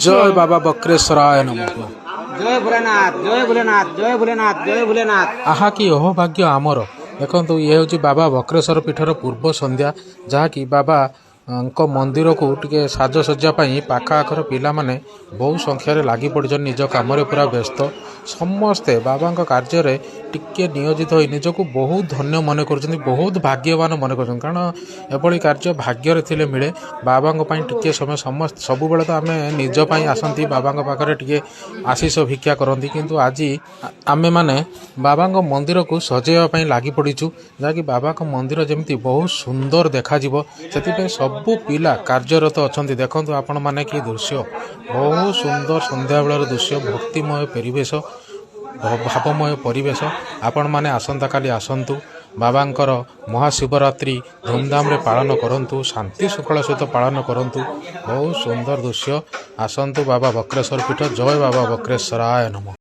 ଜୟ ବାବା ବକ୍ରେଶ୍ୱରାୟ ନମଃ। ଜୟ ଭୋଲେନାଥ, ଜୟ ଭୋଲେନାଥ, ଜୟ ଭୋଲେନାଥ, ଜୟ ଭୋଲେନାଥ। ଆହା, କି ଅହୋଭାଗ୍ୟ ଆମର! ଦେଖନ୍ତୁ, ଇଏ ହେଉଛି ବାବା ବକ୍ରେଶ୍ୱର ପୀଠର ପୂର୍ବ ସନ୍ଧ୍ୟା, ଯାହାକି ବାବାଙ୍କ ମନ୍ଦିରକୁ ଟିକେ ସାଜସଜ୍ଜା ପାଇଁ ପାଖ ଆଖର ପିଲାମାନେ ବହୁ ସଂଖ୍ୟାରେ ଲାଗି ପଡ଼ିଛନ୍ତି। ନିଜ କାମରେ ପୁରା ବ୍ୟସ୍ତ ସମସ୍ତେ। ବାବାଙ୍କ କାର୍ଯ୍ୟରେ ଟିକେ ନିୟୋଜିତ ହୋଇ ନିଜକୁ ବହୁତ ଧନ୍ୟ ମନେ କରୁଛନ୍ତି, ବହୁତ ଭାଗ୍ୟବାନ ମନେ କରୁଛନ୍ତି। କାରଣ ଏଭଳି କାର୍ଯ୍ୟ ଭାଗ୍ୟରେ ଥିଲେ ମିଳେ। ବାବାଙ୍କ ପାଇଁ ଟିକେ ସମୟ ସମସ୍ତେ, ସବୁବେଳେ ତ ଆମେ ନିଜ ପାଇଁ ଆସନ୍ତି, ବାବାଙ୍କ ପାଖରେ ଟିକେ ଆଶିଷ ଭିକ୍ଷା କରନ୍ତି। କିନ୍ତୁ ଆଜି ଆମେମାନେ ବାବାଙ୍କ ମନ୍ଦିରକୁ ସଜେଇବା ପାଇଁ ଲାଗି ପଡ଼ିଛୁ, ଯାହାକି ବାବାଙ୍କ ମନ୍ଦିର ଯେମିତି ବହୁତ ସୁନ୍ଦର ଦେଖାଯିବ, ସେଥିପାଇଁ ସବୁ ପିଲା କାର୍ଯ୍ୟରତ ଅଛନ୍ତି। ଦେଖନ୍ତୁ ଆପଣମାନେ, କି ଦୃଶ୍ୟ! ବହୁତ ସୁନ୍ଦର ସନ୍ଧ୍ୟାବେଳର ଦୃଶ୍ୟ, ଭକ୍ତିମୟ ପରିବେଶ, ଭାବମୟ ପରିବେଶ। ଆପଣମାନେ ଆସନ୍ତାକାଲି ଆସନ୍ତୁ, ବାବାଙ୍କର ମହାଶିବରାତ୍ରି ଧୁମଧାମରେ ପାଳନ କରନ୍ତୁ, ଶାନ୍ତି ଶୃଙ୍ଖଳା ସହିତ ପାଳନ କରନ୍ତୁ। ବହୁତ ସୁନ୍ଦର ଦୃଶ୍ୟ। ଆସନ୍ତୁ ବାବା ବକ୍ରେଶ୍ୱର ପୀଠ। ଜୟ ବାବା ବକ୍ରେଶ୍ୱରାୟ ନମଃ।